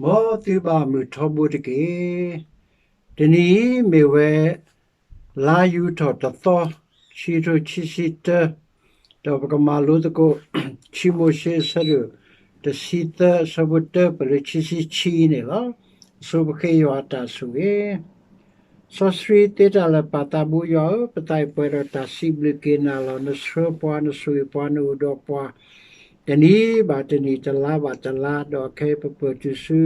မ်သုဘၣ်မုာ်ထီဘိတက့ၢ်. တနံၤအံၤမ့ၢ်ဝဲ လါယူၤထီၣ်တသီ, ခံကထိခံဆံတၢ, ဒီးပကမၤလိသကိး ခံမိၤၡ့အဆၢဒိၣ်တဆံသၢ အဆၢဖိတၢ ပလၢခံဆံခံန့ၣ်လီၤ. အဆိပဃ့ယွၤအတၢ်ဆိၣ်ဂ့ၤ စီဆှံသ့တၢ်လၢာ်ပာ်သးဘိယွၤဧၢ, ပသးအံၤပှဲၤဒီးတၢ်စံးဘျုးက့ၤနၤလီၤ. နဆှၢပှၤ, နဆိၣ်ဂ့ၤပှၤ, နအိၣ်ဒီးပှၤ တနံၤဘၣ်တနံၤ, တလါဘၣ်တလါ, ဒီးခဲအံၤပပၢၢ်တုၤဆူ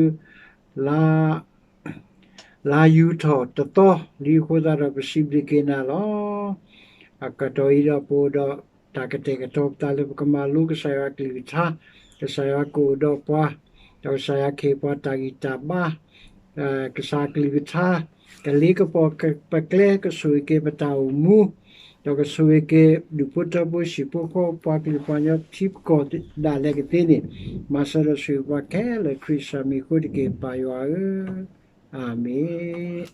လါ လါယူၤထီၣ်တသီလံအဃိသတးဒီး ပစံးဘျုးက့ၤနၤလီၤ. အကတီၢ်အံၤဒီးပအိၣ်ဒီးတၢ်ကတဲာ်ကတီၤပသးလၢပကမၤလိကစၢ်ယွၤအကလုၢ်ကထါ, ကစၢ်ယွၤကအိၣ်ဒီးပှၤ, ဒီးကစၢ်ယွၤကဟ့ၣ်ပှၤတၢ်ဂံၢ်တၢ်ဘါ ကစၢ်အကလုၢ်ကထါ, ကလ့ကပိာ်ကပကျဲ, ကဆိၣ်ဂ့ၤက့ၤပတၢ်အိၣ်မူ, ဒီးကဆိၣ်ဂ့ၤက့ၤဒူၣ်ဖိထၢဖိဟံၣ်ဖိဃီဖိ ပှၤကလုာ်ပှၤကညီထံပကီၢ်ဒၣ်လဲာ်ကသ့န့ၣ်, မၤစၢၤဒီးဆိၣ်ဂ့ၤပှၤခဲလၢာ်ခရံာ်ကစၢ်မံၤအဃိတက့ၢ်, ပၢ်ယွၤဧၢ, အၤမ့ၣ်.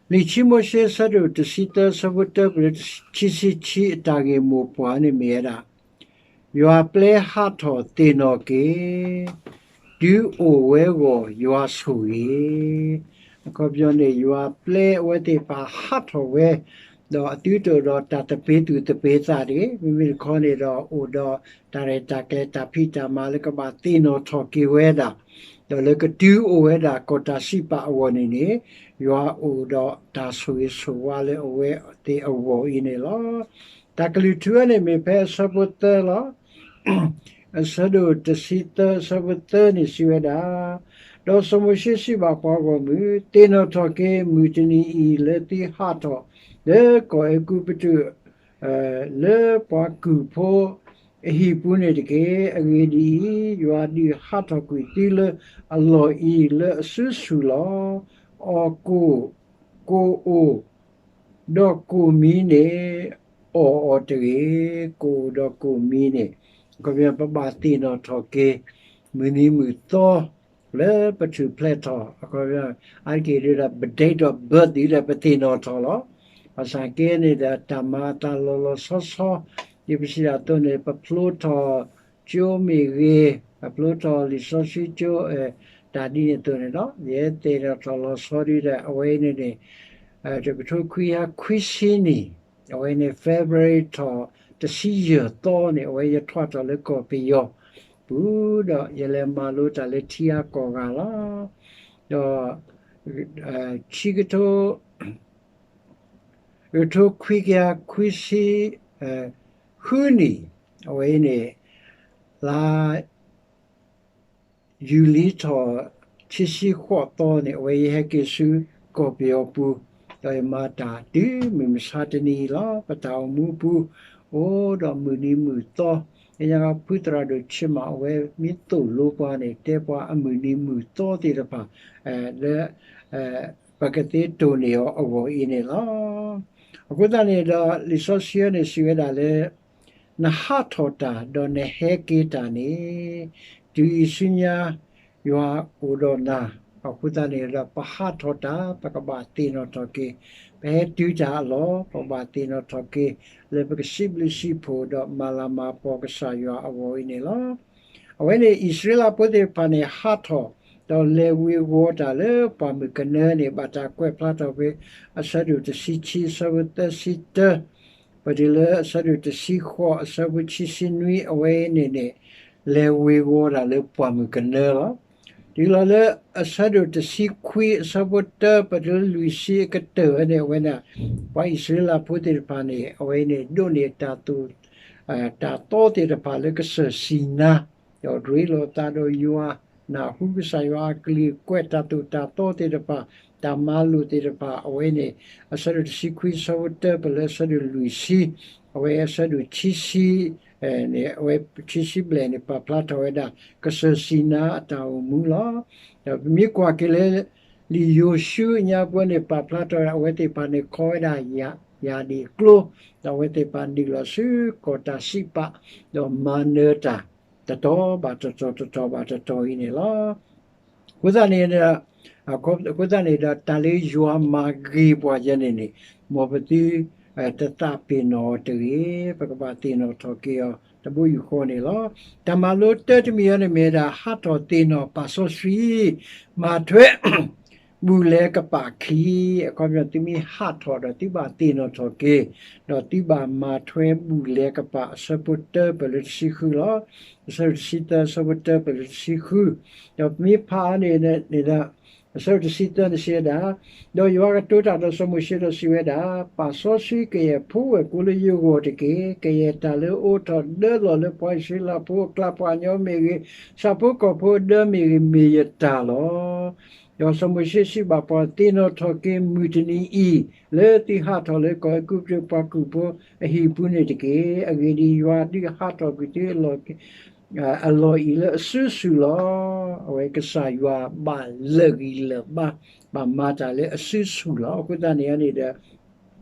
လံာ်ခံမိၤၡ့အဆၢဒိၣ်တဆံသၢ အဆၢဖိတၢ ပလၢခံဆံခံ အတၢ်ဂ့ၢ်မိၢ်ပှၢ်န့ၣ်မ့ၢ်ဝဲဒၣ် ယွၤပျဲဟးထီၣ်သ့ၣ်နီၣ်က့ၤ, တုၤအိၣ်ဝဲအဂီၢ်ယွၤဆိၣ်ဂ့ၤ. အခီပညီန့ၣ် ယွၤပျဲအဝဲသ့ၣ်တဖၣ်ဟးထီၣ်ဝဲ, ဒီးအသုတအိၣ်ဒီးတၢ်သပ့ၤသူၣ်သပ့ၤသးတဂ့ၤ, မ့မ့ၢ်တခီန့ၣ်ဒီးအိၣ်ဒီးတၢ်ရဲၣ်တၢ်ကျဲၤ တၢ်ဖံးတၢ်မၤလၢကဘၣ်သ့ၣ်နီၣ်ထီၣ်က့ၤဝဲဒၣ်, ဒီးလၢကတုၤအိၣ်ဝဲဒၣ်ကီၢ်တၢ်စံးပာ်အဂီၢ်န့ၣ်န့ၣ်, ယွၤအိၣ်ဒီးတၢ်ဆိၣ်ဂ့ၤဆိၣ်ဝါလၢအဝဲသ့ၣ်အဂီၢ်အံၤန့ၣ်လီၤ. တၢ်ကလုၢ်ထူဝဲန့ၣ်မ့ၢ်ဖဲအဆၢဖိသၢလီၤ. အဆၢဒိၣ်တဆံသၢ အဆၢဖိသၢန့ၣ်စံးဝဲဒၣ်, ဒီးစီၤမိၤၡ့စံးဘၣ်ပှၤဂီၢ်မုၢ်, သ့ၣ်နီၣ်ထီၣ်က့ၤမုၢ်တနံၤအံၤလၢသုဟးထီၣ်လၢကီၢ်အဲၤကူပတူး လၢပှၤကုၢ်ဖိအဟံၣ်ပူၤန့ၣ်တက့ၢ်. အဂ့ၢ်ဒ်အံၤ, ယွၤဒုးဟးထီၣ်ကွံာ်သုလၢအလီၢ်အံၤလၢအစုဆူၣ်လီၤ. အီၣ်ကိၣ်, ကိၣ်အိၣ်, ဒီးကိၣ်မံန့ၣ်, အီၣ်အီၤတဂ့ၤ. ကိၣ်အိၣ်ဒီးကိၣ်မံန့ၣ်, အခီပညီ ပဘၣ်သ့ၣ်နီၣ်ထီၣ်က့ၤ မုၢ်နံၤမုၢ်သီ လၢပထူၣ်ဖျဲးထီၣ်, အခီပညီ အါတက့ၢ်ဒ်ဒီး ပ date of birth ဒ်ဒီး ပသ့ၣ်နီၣ်ထီၣ်လီၤ. ဘၣ်ဆၣ်က့န့ၣ်ဒီး တၢ်မၤအသးလီၤလီၤဆီဆီ, ဒ်ပစံးဒၣ်အသိးန့ၣ် ပဖျိထီၣ်ကၠိမ့ၢ်ဂ့ၤ, ပဖျိထီၣ်လံာ်စီဆှံကၠိ တၢ်ဒ်န့ၣ်အသိးန့ၣ်လီၤ. ယဲသ့ၣ်နီၣ်ထီၣ်လီၤဆီဒ်ဒီး အဝဲအံၤန့ၣ်န့ၣ် တကထိခွံကယၤခွံဆံနံၣ်, အဝဲန့ၣ် February ထီၣ်တဆံယဲၢ်သီန့ၣ် အဝဲယထွဲထီၣ်လၢကီၢ်ပယီၤပူၤ, ဒီးယလဲၤမၤလိတၢ်လၢထံဂၤကီၢ်ဂၤလီၤ. ဒီး ခံကထိ ကထိခွံကယၤခွံဆံ ဃုနံၣ်, အဝဲအံၤန့ၣ် လါ ယူၤလံထီၣ်ခံဆံဃိးသီန့ၣ် အဝဲယဟဲက့ၤဆူကီၢ်ပယီၤပူၤ, ဒီးယမၤတၢ်တုၤမုၢ်မဆါတနံၤအံၤလီၤ. ပတၢ်အိၣ်မူပူၤ အိၣ်ဒီးမုၢ်နံၤမုၢ်သီ, ကညီဖုသရၣ်ဒိၣ်ဆ့မး အဝဲမ့ၢ်သိၣ်လိပှၤန့ၣ် တဲပှၤအမုၢ်နံၤမုၢ်သီသ့ၣ်တဖၣ် လၢ ပကသ့တိၢ်န့ၢ်အီၤအဂီၢ်အံၤန့ၣ်လီၤ. အဃိသတးန့ၣ်ဒီး လံာ်စီဆှံန့ၣ်စံးဝဲဒၣ်လၢ နဟးထီၣ်တၢ် ဒီးနဟဲက့ၤတၢ်န့ၣ် တုၤအံၤဆူညါ ယွၤအိၣ်ဒီးနၤ, အဃိသတးန့ၣ်ဒီး ပဟးထီၣ်တၢ် ပကဘၣ်သ့ၣ်နီၣ်ထီၣ်က့ၤ, ပဟဲတုၤတၢ်အလီၢ် ပကဘၣ်သ့ၣ်နီၣ်ထီၣ်က့ၤ လၢပကစံးဘျုးစံးဖှိၣ်ဒီးမၤလၤမၤကပီၤကစၢ်ယွၤအဂီၢ်အံၤန့ၣ်လီၤ. အဝဲန့ၣ် အံၣ်စရ့လးဖိသ့ၣ်တဖၣ်န့ၣ် ဟးထီၣ် ဒီးလဲၤဝ့ၤဝီၤတၢ်လၢပှၢ်မုၢ်ကနၢန့ၣ် ဘၣ်တၢ်ကွဲးဖျါထီၣ်ဖဲအဆၢဒိၣ်တဆံခံ အဆၢဖိသၢဆံတၢ ပတုၤလၢအဆၢဒိၣ်တဆံဃိး အဆၢဖိခံဆံနွံ အဝဲအံၤန့ၣ်န့ၣ် လဲၤဝ့ၤဝီၤတၢ်လၢပှၢ်မုၢ်ကနၢလီၤ. တုၤလီၤလၢအဆၢဒိၣ်တဆံခွံ အဆၢဖိတၢ ပတုၤလၢလွံၢ်ဆံအကတၢၢ်ဝဲန့ၣ် အဝဲန့ၣ် ပှၤအံၣ်စရ့လးဖိသ့ၣ်တဖၣ်န့ၣ် အဝဲအံၤန့ၣ် ဒိးန့ၢ်တၢ်သိၣ် တၢ်သီသ့ၣ်တဖၣ်လၢကစၢၢ်စံနါ, ဒီးရ့လိာ်သးဒီးယွၤ, နၢ်ဟူကစၢ်ယွၤအကလုၢ် ကွဲးတၢ်သိၣ်တၢ်သီသ့ၣ်တဖၣ်, တၢ်မၤလိာ်သ့ၣ်တဖၣ် အဝဲန့ၣ် အဆၢဒိၣ်တဆံခွံ အဆၢဖိတၢ ပတုၤလၢအဆၢဒိၣ်လွံၢ်ဆံ, အဝဲအဆၢဒိၣ်ခံဆံ န့ၣ် အဝဲခံဆံဘျဲၣ်န့ၣ် ပာ်ဖျါထီၣ်ဝဲဒၣ် ကစၢၢ်စံနါအတၢ်အိၣ်မူလီၤ. ဒီးပမ့ၢ်ကွၢ်က့ၤလၢ လံာ်ယိၤၡူအညါပူၤန့ၣ် ပာ်ဖျါထီၣ်ဝဲဒၣ် အဝဲသ့ၣ်တဖၣ်န့ၣ် ခီဝဲဒၣ် ယၣ်ဒ့ၣ်ကျိ, ဒီးအဝဲသ့ၣ်တဖၣ်နုာ်လီၤဆူကီၢ်တၢ်စံးပာ်, ဒီးမၤနၢၤတၢ် တတီၤဘၣ်တတီၤ တတီၤဘၣ်တတီၤအံၤန့ၣ်လီၤ. အဃိသတးန့ၣ်ဒီး အဃိသတးန့ၣ်ဒီး တၢ်လၢယွၤမၤဂ့ၤပှၤယဲန့ၣ်န့ၣ် မ်ပသု တသးပ့ၤနီၣ်အီၤတဂ့ၤ, ပကဘၣ်သ့ၣ်နီၣ်ထီၣ်က့ၤအီၤ တဘိယူၢ်ဃီန့ၣ်လီၤ. တၢ်မၤလိတၢတမံၤအံၤန့ၣ်မ့ၢ်ဝဲဒၣ် ဟးထီၣ်သ့ၣ်နီၣ်ပာ်စီဆှံ မၤထွဲ ဘူၣ်လဲၤကပာ်အခံ, အခီပညီ သုမ့ၢ်ဟးထီၣ်ဒီးသုဘၣ်သ့ၣ်နီၣ်ထီၣ်က့ၤ, ဒီးသုဘၣ်မၤထွဲဘူၣ်လဲၤကပာ် အဆၢဖိတၢပၢၢ်လၢတဆံဃုလီၤ. အဆၢဖိတဆံသၢ အဆၢဖိတၢပၢၢ်လၢတဆံဃု, ဒီးပမ့ၢ်ဖးအါန့ၣ်န့ၣ်ဒီး အဆၢဖိတဆံသၢန့ၣ်စံးဝဲဒၣ်, ဒီးယွၤကတိၤတၢ်ဒီးစီၤမိၤၡ့ဒီးစံးဝဲဒၣ်, ပာ်စီဆှံကယဲၢ်ဖိဝဲၢ်ကိလၢယဂီၢ်တက့ၢ်. ကယဲၢ်တၢ်လၢအိးထီၣ်ဒၢလီၢ်လၢပှၤအံၣ်စရ့လးဖိအကျါ ပှၤကညီမ့ၢ်ဂ့ၤ, ဆၣ်ဖိကီၢ်ဖိအဒၢမ့ၢ်ဂ့ၤ မ့ၢ်ယတၢ်လီၤ. ဒီးစီၤမိၤၡ့စံးဘၣ်ပှၤ, သ့ၣ်နီၣ်ထီၣ်က့ၤမုၢ်တနံၤအံၤ လၢသုဟးထီၣ်လၢကီၢ်အဲၤကူပတူးပှၤကူၣ်ဖိအဟံၣ်ပူၤန့ၣ်တက့ၢ်. အဂ့ၢ်ဒ်အံၤ, ယွၤဒုးဟးထီၣ်ကွံာ်သုအလီၢ် အလီၢ်အံၤလၢအစုဆူၣ်လီၤ. အဝဲကစၢ်ယွၤဘၣ်လၢာ်ဂံၢ်လၢာ်ဘါ, ဘၣ်မၤတၢ်လၢအစုဆူၣ်လီၤ. အဃိသတးန့ၣ်န့ၣ်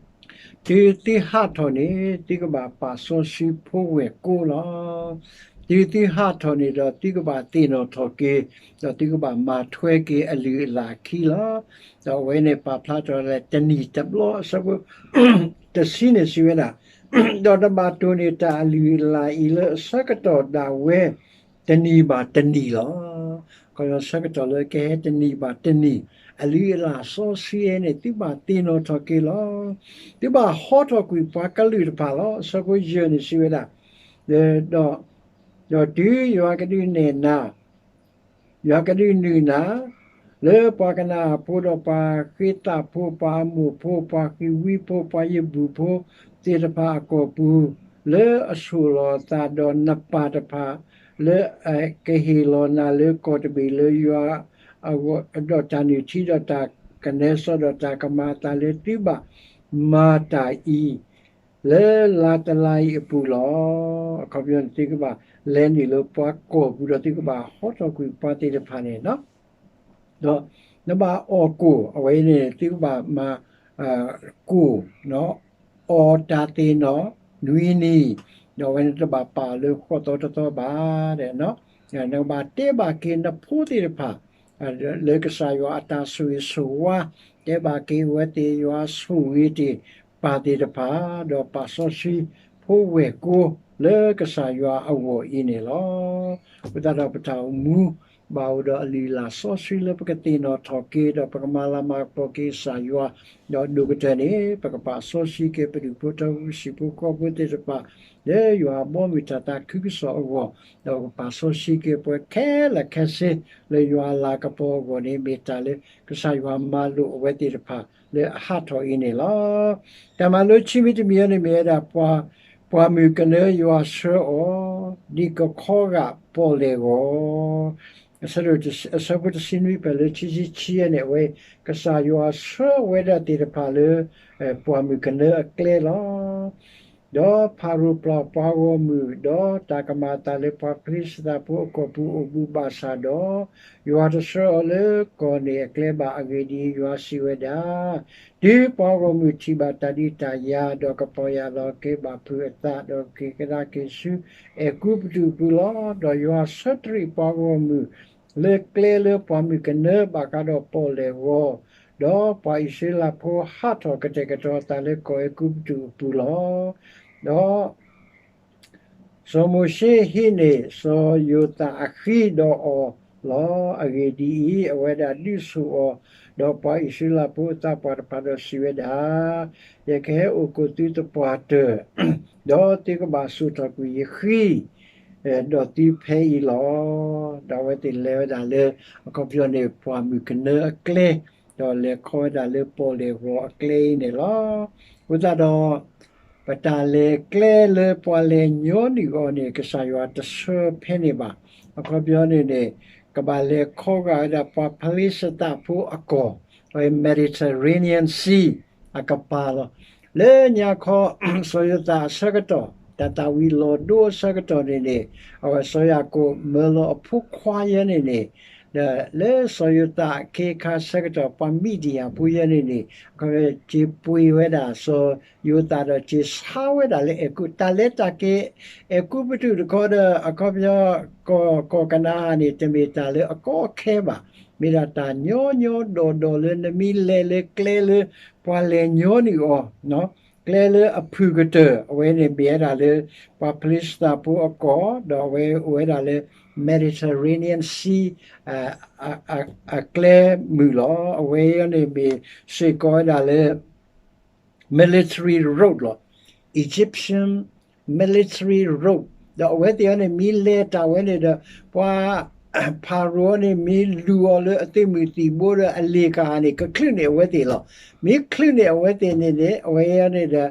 ဒီး တုၤသုဟးထီၣ်န့ၣ် သုကဘၣ်ပာ်စီဆှံဖိဝဲၢ်ကိလီၤ. တုၤသုဟးထီၣ်န့ၣ်ဒီး သုကဘၣ်သ့ၣ်နီၣ်ထီၣ်က့ၤ, ဒီးသုကဘၣ်မၤထွဲက့ၤအလုၢ်အလၢ်အခံလီၤ. ဒီးအဝဲန့ၣ်ပာ်ဖျါထီၣ်လၢတနံၣ်တဘျီ အဆၢဖိ တဆံန့ၣ်စံးဝဲဒၣ်, ဒီးနဘၣ်တိၢ်န့ၢ်တၢ်အလုၢ်အလၢ်အံၤလၢအဆၢကတီၢ်ဒၣ်ဝဲ တနံၣ်ဘၣ်တနံၣ်လီၤ. ခီဆၢကတီၢ်လၢကဟဲတနံၣ်ဘၣ်တနံၣ် အလုၢ်အလၢ်စီဆှံအံၤန့ၣ် သုဘၣ်သ့ၣ်နီၣ်ထီၣ်က့ၤလီၤ. သုဘၣ်ဟီထီၣ်ကွံာ်ပှၤကလုာ်တဖၣ်လီၤ. အဆၢဖိယဲၢ်န့ၣ်စံးဝဲဒၣ်, ဒီး, ဒီးတုၤယွၤကဒုးနဲၣ်နၤ ယွၤကဒုးနုာ်နၤ လၢပှၤကနၤအၣ်ဖိဒီးပှၤဃ့သးဖိ, ပှၤအမိၣ်ဖိ, ပှၤဃံဝံဖိ, ပှၤယဘူၣ်ဖိသ့ၣ်တဖၣ်အကီၢ်ပူၤ, လၢအဆိၣ်လီၤအသးဒီးနပၢ်တဖၣ်, လၢအကဟ့ၣ်လီၤနၤလၢကီၢ်တဘ့ၣ်လၢယွၤ, ဒီးတၢ်နုၢ်ထံဒီးတၢ်ကနဲစီဒီးတၢ်ကမၤအသးလၢသုဘၣ်မၤတၢ်အံၤ လၢလါတလါအံၤအပူၤလီၤ. အခီပညီန့ၣ် သုကဘၣ်လဲၤနုာ်လၢပှၤကီၢ်ပူၤဒီးသုကဘၣ်ဟီထီၣ်ကွံာ်ပှၤသ့ၣ်တဖၣ်န့ၣ် ဒီးနဘၣ်အီၣ်ကိၢ်, အဝဲအံၤန့ၣ် သုကဘၣ်မၤ ကိၢ် အီၣ်တၢ်သ့ၣ်နီၣ် နွံနံၤ, ဒီးအဝဲန့ၣ်တဘၣ်ပာ်အီၤလၢဃိးသီတသီဘၣ်, နကဘၣ်တဲဘၣ်က့ၤနဖိသ့ၣ်တဖၣ် လၢကစၢ်ယွၤအတၢ်ဆိၣ်ဂ့ၤဆိၣ်ဝါ, တဲဘၣ်က့ၤအဝဲသ့ၣ်ယွၤဆိၣ်ဂ့ၤတ့ၢ်ပၢ်သ့ၣ်တဖၣ်, ဒီးပာ်စီဆှံဖိဝဲၢ်ကိ လၢကစၢ်ယွၤအဂီၢ်အံၤန့ၣ်လီၤ. အဃိသတးဒီးပတၢ်အိၣ်မူ ဘၣ်အိၣ်ဒီးအလုၢ်အလၢ်စီဆှံလၢပကသ့ၣ်နီၣ်ထီၣ်က့ၤ ဒီးပကမၤလၤမၤကပီၤက့ၤကစၢ်ယွၤ, ဒီးဒိၣ်ကတၢၢ်န့ၣ် ပကပာ်စီဆှံက့ၤပဒူၣ်ဖိထၢဖိ ပကစံၣ်ဖိဃီဖိသ့ၣ်တဖၣ် လၢယွၤအဘီအမုၢ်တၢ်သးခုကစီၣ်အဂီၢ်, ဒီးပကပာ်စီဆှံက့ၤပှၤခဲလၢာ်ခဲဆ့ လၢယွၤအလၤကပီၤအဂီၢ်န့ၣ် မ့ၢ်တၢ်လၢကစၢ်ယွၤမၤလိာ်အဝဲသ့ၣ်တဖၣ်လၢအဟးထီၣ်အံၤန့ၣ်လီၤ. တၢ်မၤလိခံမံၤတမံၤအံၤန့ၣ်မ့ၢ်ဝဲဒၣ် ပှၢ်မုၢ်ကနၢယွၤဆှၢအီၤ ဒ်ကခီဂာ်ပီၣ်လဲၣ်ဂီၤ, အဆၢဖိတဆံနွံဖဲလၢခံဆံခံန့ၣ် အဝဲ ကစၢ်ယွၤဆှၢဝဲဒၣ်သ့ၣ်တဖၣ်လၢ ပှၢ်မုၢ်ကနၢအကျဲလီၤ. ဒီးဖၤရိၤပျၢ်ပှၤဂီၢ်မုၢ်, ဒီးတၢ်ကမၤအသးလၢပှၤဖလ့ၡသးဖိအကီၢ်ပူၤအိၣ်ဘူးဘၣ်ဆၣ်ဒီး, ယွၤတဆှၢအီၤလၢကီၢ်န့ၣ်အကျဲဘၣ်. အဂ့ၢ်ဒ်အံၤ, ယွၤစံးဝဲဒၣ်, တုၤပှၤဂီၢ်မုၢ်ထံၣ်ဘၣ်တၢ်ဒုးတၢ်ယၤ, ဒီးကပီၢ်ယၢ်လီၤက့ၤဘၣ်ဖုးအသး, ဒီးက့ၤကဒါက့ၤဆူအဲၤကူပတူးအပူၤလီၤ. ဒီးယွၤဆၢတရံးပှၤဂီၢ်မုၢ် လၢကျဲလၢပှၢ်မုၢ်ကနၢဘၣ်ဃးဒီးပီၣ်လဲၣ်ဂီၤ, ဒီးပှၤအံၣ်စရ့လးဖိဟးထီၣ်ကတဲာ်ကတီၤအသးလၢကီၢ်အဲၤကူပတူးအပူၤလီၤ. ဒီး စီၤမိၤၡ့ဟံးန့ၢ်စီၤယိၤသးအဃံဒီးအီၤလီၤ. အဂ့ၢ်ဒ်အံၤ, အဝဲဒၣ်ဒုးဆိၣ်အီၤ, ဒီးပှၤအံၣ်စရ့လးဖိအသးပှၢ်တဖၣ်ဒီးစံးဝဲဒၣ်, ယကဟဲအိၣ်ကိးသုသပှၢ်တၢၢ်, ဒီးသုကဘၣ်စိာ်ထီၣ်ကွံာ်ယဃံ ဒီးသုဖဲအံၤလီၤ. ဒီးအဝဲသ့ၣ်လဲၤဝဲဒၣ်လၢ အခီပညီန့ၣ် ပှၢ်မုၢ်ကနၢအကျဲ, ဒီးလဲၤခီဝဲဒၣ်လၢပီၣ်လဲၣ်ဂီၤအကျဲအံၤန့ၣ်လီၤ. အဃိသတးဒီး ပတၢ်လဲၤကျဲလၢပှၤလဲၤညီနုၢ်အီၤန့ၣ် ကစၢ်ယွၤတဆှၢဖဲန့ၣ်ဘၣ်. အခီပညီန့ၣ်န့ၣ် ကဘၣ်လဲၤခီဂာ်ဝဲဒၣ်ပှၤဖလ့ၡသးဖိအကီၢ်, ဝဲ Mediterranean Sea အကပၤလီၤ. လၢညါခီ စီၤယိၤသးအဆၢကတီၢ်, တၢ်သၣ်ဝံၤလီၤဒိအဆၢကတီၢ်န့ၣ်န့ၣ်, အဝဲစီၤယၤကိာ်မၢလီၤအဖိခွါယဲန့ၣ်န့ၣ်, ဒီးလၢစီၤယိၤသးအခ့အခါဆၢကတီၢ် ပှၤမံးဒယၣ်ဖိယဲန့ၣ်န့ၣ် အခီပညီစ့ပှ့ၤဝဲဒၣ်စီၤယိၤသးဒီးစ့ဆါဝဲဒၣ်လၢအဲၤကူ, တၢ်လဲၤတၢ်က့ၤ အဲၤကူပတူးတခီဒီး အခီပညီ ကီၢ်ကနၤအၣ်န့ၣ် တမ့ၢ်တၢ်လၢအကီအခဲဘၣ်. မ့ၢ်ဒၣ်တၢ်ညီညီဒီၣ်ဒီၣ်လၢနမ့ၢ်လဲၤလၢကျဲလၢပှၤလဲၤညီနုၢ်အီၤ, ကျဲလၢအဖုၣ်ကတၢၢ် အဝဲန့ၣ်မ့ၢ်ဝဲဒၣ်လၢ ပှၤဖလ့ၡသးဖိအကီၢ် ဒီးအဝဲအိၣ်ဝဲဒၣ်လၢ Mediterranean Sea အကျဲမုၢ်လီၤ. အဝဲအံၤန့ၣ်မ့ၢ်စ့ၢ်ကီးဝဲဒၣ်လၢ military road လီၤ. Egyptian military road ဒီးအဝဲသ့ၣ်အံၤန့ၣ် မ့ၢ်လဲၤတၢ်ဝဲန့ၣ်ဒီး ပှၤ ဖၤရိၤအံၤန့ၣ် မ့ၢ်လူၤအီၤလၢအသုးမုၢ်သံၣ်ဘိဒီး အလ့ၣ်ကဟၣ်န့ၣ် ကချုးန့ၢ်အဝဲသ့ၣ်လီၤ. မ့ၢ်ချုးန့ၢ်အဝဲသ့ၣ်န့ၣ်န့ၣ် အဝဲအံၤန့ၣ်ဒီး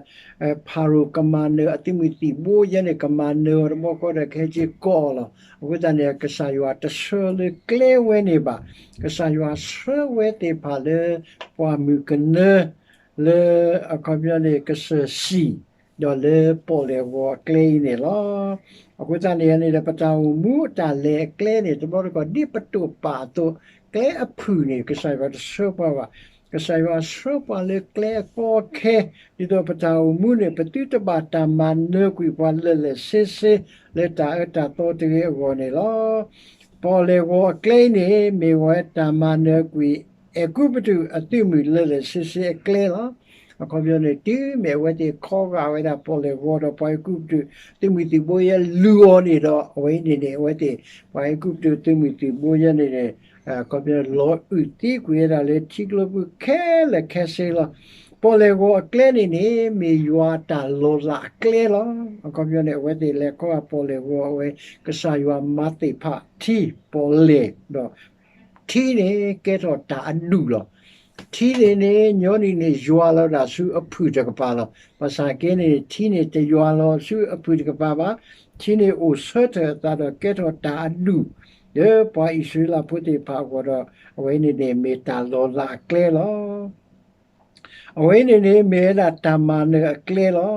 ဖၤရိၤကမၤနၢၤအသုးမုၢ်သံၣ်ဘိယဲန့ၣ် ကမၤနၢၤအီၤတဘျီဃီဒီး ကဟဲက့ၤကိးအီၤလီၤ. အဃိသတးန့ၣ် ကစၢ်ယွၤတဆှၢလၢကျဲဝဲန့ၣ်ဘၣ်. ကစၢ်ယွၤဆှၢဝဲသ့ၣ်တဖၣ်လၢ ပှၢ်မုၢ်ကနၢ လၢအခီပညီန့ၣ် ကစၢၢ်စံၣ် ဒီးလၢပီၣ်လဲၣ်ဂီၤအကျဲအံၤန့ၣ်လီၤ. အဃိသတးန့ၣ်န့ၣ်ဒီး ပတၢ်အိၣ်မူအတၢ်လဲၤအကျဲန့ၣ် တဘျီတခီၣ် ဒ်ပတိာ်ပာ်အသိး ကျဲအဖုၣ်န့ၣ် ကစၢ်ယွၤတဆှၢပှၤဘၣ်. ကစၢ်ယွၤဆှၢပှၤလၢကျဲအကီအခဲ ဒ်သိးပတၢ်အိၣ်မူန့ၣ် ပသုတဘၣ်တၢ်မၤနၢၤကွံာ်ပှၤလၢာ်လၢာ်ဆ့ဆ့ လၢတၢ်အၢတၢ်သီတဂ့ၤအဂီၢ်န့ၣ်လီၤ. ပီၣ်လဲၣ်ဂီၤအကျဲအံၤန့ၣ် မ့ၢ်ဝဲတၢ်မၤနၢၤကွံာ် အဲၤကူပတူးအသုးမုၢ်လၢာ်လၢာ်ဆ့ဆ့အကျဲလီၤ. အခီပညီန့ၣ် တုၤမ့ၢ်အဝဲသ့ၣ်ခီဂာ်ဝဲဒၣ်ပီၣ်လဲၣ်ဂီၤဒီး ပှၤအဲၤကူပတူးသုးမုၢ်သံၣ်ဘိယဲလူၤအီၤန့ၣ်ဒီး အဝဲန့ၣ်န့ၣ် အဝဲသ့ၣ် ပှၤအဲၤကူပတူးသုးမုၢ်သံၣ်ဘိယဲန့ၣ်န့ၣ် အခီပညီ လီၤအုၣ်သံကွံာ်ဝဲဒၣ်လၢထံကျိပူၤခဲလၢာ်ခဲဆ့လီၤ. ပီၣ်လဲၣ်ဂီၤအကျဲန့ၣ်န့ၣ် မ့ၢ်ယွၤအတၢ်လီၤလးအကျဲလီၤ. အခီပညီန့ၣ် အဝဲသ့ၣ်လဲၤခီဂာ်ပီၣ်လဲၣ်ဂီၤ အဝဲ ကစၢ်ယွၤမၤသ့ၣ်ဖးထံ ပီၣ်လဲၣ် ဒီး ထံန့ၣ် ကဲထီၣ်တၢ်အဒူၣ်လီၤ. ထံန့ၣ်န့ၣ် ညီနုၢ်န့ၣ် ယွၤလီၤဒၣ်ဆူအဖုၣ်တကပၤလီၤ. ဘၣ်ဆၣ်က့န့ၣ် ထံန့ၣ်တယွၤလီၤဆူအဖုၣ်တကပၤဘၣ်. ထံန့ၣ်အိၣ်ဆၢထၢၣ်အသးဒီးကဲထီၣ်တၢ်အဒူၣ် လၢပှၤအံၣ်စရ့လးဖိသ့ၣ်တဖၣ်အဂီၢ်ဒီး အဝဲန့ၣ်န့ၣ် မ့ၢ်တၢ်လီၤလးအကျဲလီၤ. အဝဲန့ၣ်န့ၣ် မ့ၢ်ဝဲဒၣ်တၢ်မၤနၢၤအကျဲလီၤ.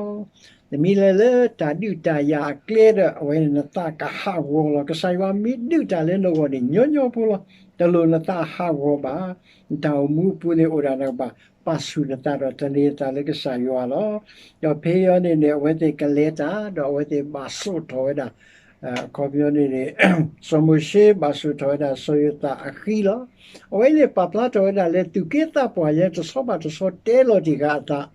နမ့ၢ်လဲၤလၢတၢ်ဒုးတၢ်ယၤအကျဲဒီး အဝဲန့ၣ်နသးကဟးဂီၤလီၤ. ကစၢ်ယွၤမ့ၢ်ဒုးတၢ်လၢနဂီၢ်န့ၣ် ညီညီဖိလီၤ. တလိၣ်နသးဟးဂီၤဘၣ်. နတၢ်အိၣ်မူအပူၤန့ၣ် အိၣ်ဒၣ်နကဘၣ်ပာ်ဆူၣ်နသးဒီးသန့ၤနသးလၢကစၢ်ယွၤလီၤ. ဒီးဖဲအံၤန့ၣ်န့ၣ် အဝဲသ့ၣ်ကလဲၤတၢ် ဒီးအဝဲသ့ၣ်ဘၣ်စိာ်ထီၣ်ဝဲဒၣ် အခီပညီန့ၣ်န့ၣ် စီၤမိၤၡ့ဘၣ်စိာ်ထီၣ်ဝဲဒၣ်စီၤယိၤသးအဃံလီၤ. အဝဲန့ၣ်ပာ်ဖျါထီၣ်ဝဲဒၣ်လၢသူၣ်က့သးပှၢ်ယဲ တဆီဘၣ်တဆီတဲလီၤတ့ၢ်ဃာ်အသး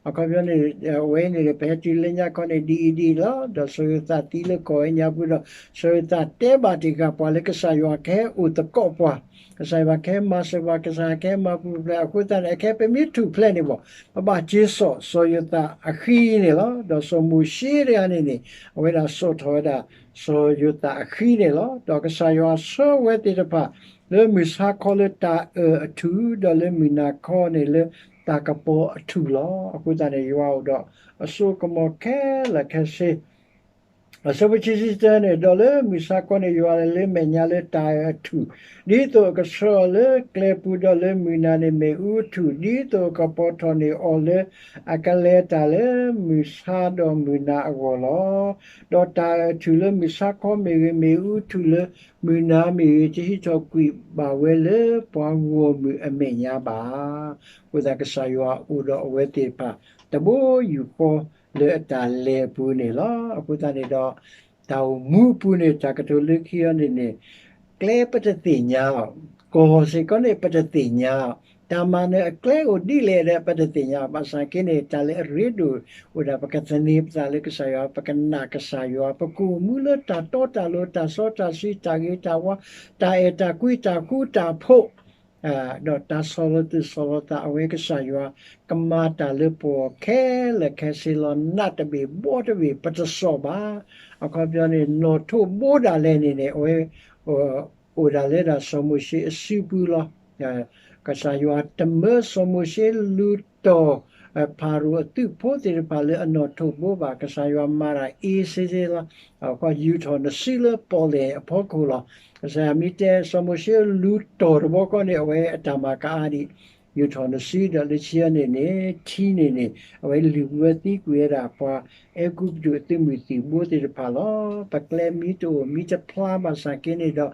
အခီပညီန့ၣ် အဝဲန့ၣ် ပဟဲတုၤလၢညါခီန့ၣ် ဒ်အံၤဒ်အံၤလီၤ. ဒီးစီၤယိၤသးသံလၢကီၢ်အမဲာ်ညါပူၤဒီး စီၤယိၤသးတဲဘၣ်တ့ၢ်ဃာ်ပှၤလၢကစၢ်ယွၤကဟဲအိၣ်သကိးပှၤ, ကစၢ်ယွၤကဟဲမၤစၢၤပှၤ, ကစၢ်ယွၤကဟဲမၤပူၤဖျဲး, အဃိသတးန့ၣ် အခဲပမ့ၢ်ထူၣ်ဖျဲးန့ၣ်ဘၣ် ပဘၣ်က့ၤစိာ်စီၤယိၤသးအဃံန့ၣ်လီၤ. ဒီးစီၤမိၤၡ့တဂၤန့ၣ်န့ၣ် အဝဲဒၣ်စိာ်ထီၣ်ဝဲဒၣ် စီၤယိၤသးအဃံန့ၣ်လီၤ. ဒီးကစၢ်ယွၤဆှၢဝဲသ့ၣ်တဖၣ် လၢမုၢ်ဆါခီလၢတၢ်အၢၣ်အထူၣ်, ဒီးလၢမုၢ်နၤခီန့ၣ်လၢတၢ်ကပီၤအထူၣ်လီၤ. အဃိသတးန့ၣ် ယွၤအိၣ်ဒီးအစိကမီၤခဲလၢာ်ခဲဆ့ အဆၢဖိခံဆံတၢန့ၣ်, ဒီးလၢမုၢ်ဆါခီန့ၣ် ယွၤလဲၤလၢမဲာ်ညါလၢတၢ်အၢၣ်အထူၣ်, ဒ်သိးအကဆှၢအီၤလၢကျဲပူၤ, ဒီးလၢမုၢ်နၤန့ၣ်မ့ၣ်အူအထူၣ်, ဒ်သိးအကပီၤထီၣ်န့ၢ်အီၤလၢအကလဲၤတၢ်လၢမုၢ်ဆါဒီးမုၢ်နၤအဂီၢ်လီၤ. ဒီးတၢ်အၢၣ်အထူၣ်လၢမုၢ်ဆါခီမ့ၢ်ဂ့ၤ, မ့ၣ်အူအထူၣ်လၢမုၢ်နၤမ့ၢ်ဂ့ၤ, တဟံးထီၣ်ကွံာ်ဘၣ်ဝဲလၢပှၤဂီၢ်မုၢ်အမဲာ်ညါဘၣ်. အဃိသတးကစၢ်ယွၤအိၣ်ဒီးအဝဲသ့ၣ်တဖၣ် တဘိယူၢ်ဃီလၢအတၢ်လဲၤအပူၤန့ၣ်လီၤ. အဃိသတးန့ၣ်ဒီး တၢ်အိၣ်မူအပူၤန့ၣ် တၢ်ကတိၤလၢခံအံၤန့ၣ်န့ၣ် ကျဲပတသ့ၣ်ညါ, ကီၢ်စ့ၢ်ကီးန့ၣ် ပတသ့ၣ်ညါ, တၢ်မၤနၢၤအကျဲအိၣ်ဒ်လဲၣ်ဒီး ပတသ့ၣ်ညါ, ဘၣ်ဆၣ်က့န့ၣ် တၢ်လၢအရ့ဒိၣ်အိၣ်ဒၣ် ပကသန့ၤပသးလၢကစၢ်ယွၤ, ပကနာ်ကစၢ်ယွၤ, ပကအိၣ်မူလၢတၢ်တီတၢ်လိၤ တၢ်စီတၢ်ဆှံ တၢ်ဂ့ၤတၢ်ဝါ တၢ်အဲၣ်တၢ်ကွံ တၢ်ဃူတၢ်ဖိး ဒီးတၢ်ဆီၣ်လီၤသူၣ်ဆီၣ်လီၤသး အဝဲကစၢ်ယွၤကမၤတၢ်လၢပဂီၢ်ခဲလၢာ်ခဲဆ့လီၤ. နးတဘ့ၣ်ဘီတဘ့ၣ် ပတစိာ်ဘၣ်. အခီပညီန့ၣ် နီၣ်ထိးဘိဒၣ်လဲာ်န့ၣ်န့ၣ် အဝဲ အိၣ်ဒၣ်လၢဒၣ်စီၤမိၤၡ့အစုပူၤလီၤ. ကစၢ်ယွၤတမၢစီၤမိၤၡ့လူၤတီၢ် ဖၤရိၤအသုးဖိသ့ၣ်တဖၣ်လၢအနီၣ်ထိးဘိဘၣ်. ကစၢ်ယွၤမၤတၢ်အ့စ့စ့လီၤ. အဃိယူာ်ထီၣ်နစုလၢပီၣ်လဲၣ်အဖီခိၣ်လီၤ. ကစၢ်ယွၤမ့ၢ်တဲစီၤမိၤၡ့လူၤတီၢ်တဘျီဃီန့ၣ် အဝဲအတၢ်မၤကအါဒံး ယူာ်ထီၣ်နစုဒီးလၢခံန့ၣ်န့ၣ် ထံန့ၣ်န့ၣ် အဝဲလုၢ်ဘၢသံကွံာ်ဝဲဒၣ်ပှၤအဲၤကူပတူးအသုးမုၢ်သံၣ်ဘိသ့ၣ်တဖၣ်လီၤ. ပကျဲမ့ၢ်တအိၣ်မ့ၢ်တဖျါဘၣ်ဆၣ်က့န့ၣ်ဒီး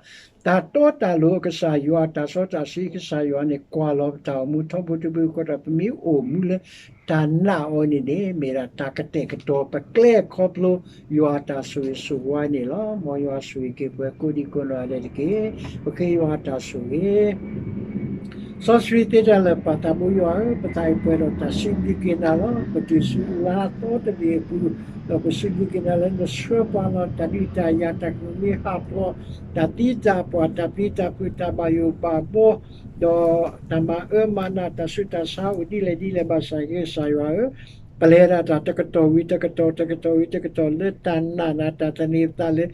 တၢ်တီတၢ်လိၤကစၢ်ယွၤ တၢ်စီတၢ်ဆှံကစၢ်ယွၤန့ၣ် ကွၢ်လီၤပတၢ်အိၣ်မူထီဘိတဘိဃီဒီး ပမ့ၢ်အိၣ်မူလၢတၢ်နာ်အီၤန့ၣ်န့ၣ် မ့ၢ်ဒၣ်တၢ်ကတဲာ်ကတီၤပကျဲအခီဖျိ ယွၤအတၢ်ဆိၣ်ဂ့ၤဆိၣ်ဝါန့ၣ်လီၤ. မ်ယွၤဆိၣ်ဂ့ၤက့ၤပှၤကိးဒံကိးနီၢ်ဂၤဒဲးတက့ၢ်. ပဃ့ယွၤအတၢ်ဆိၣ်ဂ့ၤ စီဆှံသ့တၢ်လၢာ် ပၢ်သးဘိယွၤဧၢ, ပသးအံၤပှဲၤဒီးတၢ်စံးဘျုးက့ၤနၤလီၤ. ပတုၤဆူလါသီတဘ့ၣ်အပူၤ, ဒီးပစံးဘျုးက့ၤနၤလၢနဆှၢပှၤလီၤ. တၢ်ဒုးတၢ်ယၤတၢ်ကမံဟးဖျိး, တၢ်သံတၢ်ပှၢ်, တၢ်ပျံၤတၢ်ဖုး, တၢ်ဘၣ်ယိၣ်ဘၣ်ဘီ, ဒီးတၢ်မၤအၢမၤနး, တၢ်ဆူးတၢ်ဆါအိၣ်ဒ်လဲၣ်ဒ်လဲၣ်ဘၣ်ဆၣ် ကစၢ်ယွၤဧၢ, ပလဲၤဒၣ်တၢ်တကတီၢ်ဝံၤတကတီၢ်, တကတီၢ်ဝံၤတကတီၢ် လၢတၢ်နာ်နၤ, တၢ်သန့ၤသးလၢ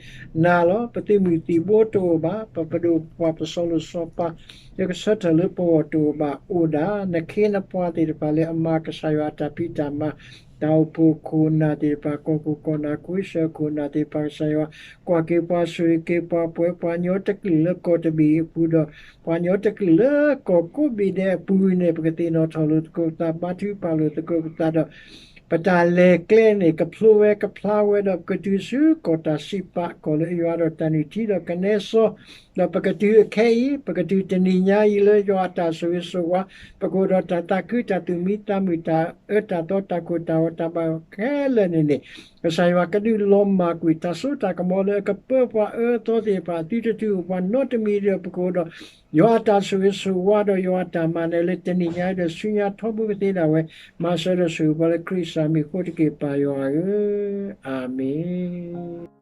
နၤလီၤ. ပသုးမုၢ်သံၣ်ဘိတအိၣ်ဘၣ်, ပပဒိၣ်ပပှၢ်, ပစီၤလိၤစီၤပၤ, လၢကဆၢထၢၣ်လၢပဂီၢ်တအိၣ်ဘၣ်, အိၣ်ဒၣ်နခ့နပှၤသ့ၣ်တဖၣ်လၢအမၤကစၢ်ယွၤအတၢ်ဖံးတၢ်မၤ, တၢ်အိၣ်ဖှိၣ်ခိၣ်နၢ်သ့ၣ်တဖၣ်, ကီၢ်ခိၣ်ကီၢ်နၢ်, ခိၣ်စၢခိၣ်နၢ်သ့ၣ်တဖၣ်, ကစၢ်ယွၤ ကွၢ်က့ၤပှၤ, ဆိၣ်ဂ့ၤက့ၤပှၤ, ပှဲၤပှၤကညီတကလုာ်လၢကီၢ်တဘ့ၣ်အပူၤဒီး ပှၤကညီတကလုာ်လၢကီၢ်ကိးဘ့ၣ်ဒဲးအပူၤန့ၣ် ပကသ့ၣ်နီၣ်ထီၣ်လိာ်သကိးပသး, ဘါထုကဖၣ်လိာ်သကိးပသးဒီး ပတၢ်လဲၤကျဲန့ၣ် ကဖျိဝဲကဖျါဝဲဒီး ပကတုၤဆူကီၢ်တၢ်စံးပာ်, ကီၢ်လၢယွၤဒီးတၢ်နုၢ်ထံဒီးကနဲစီ, ဒီးပကတုၤအခဲအံၤ, ပကတုၤတနံၤညါအံၤလၢယွၤအတၢ်ဆိၣ်ဂ့ၤဆိၣ်ဝါ, ပကအိၣ်ဒီးတၢ်သးခု, တၢ်သူၣ်မံသးမုာ်, တၢ်အၢတၢ်သီ, တၢ်ကိၢ်တၢ်ဂီၤ, တၢ်ဘၣ်ခဲလၢာ်န့ၣ်န့ၣ်, ကစၢ်ယွၤကဒုးလီၤမၢ်ကွံာ် တၢ်စိတၢ်ကမီၤလၢအကပၢပှၤအၢအသီသ့ၣ်တဖၣ် သုတတုၤအိၣ်ပှၤနီတမံၤဒီး ပကအိၣ်ဒီး ယွၤအတၢ်ဆိၣ်ဂ့ၤဆိၣ်ဝါဒီးယွၤအတၢ်မၤနၢၤလၢတနံၤညါအံၤဒီးဆူညါထီဘိကသ့ဒၣ်ဝဲ, မၤစၢၤဒီးဆိၣ်ဂ့ၤပှၤလၢခရံာ်စၢ်မံၤအဃိတက့ၢ် ပၢ်ယွၤဧၢ, အၤမ့ၣ်.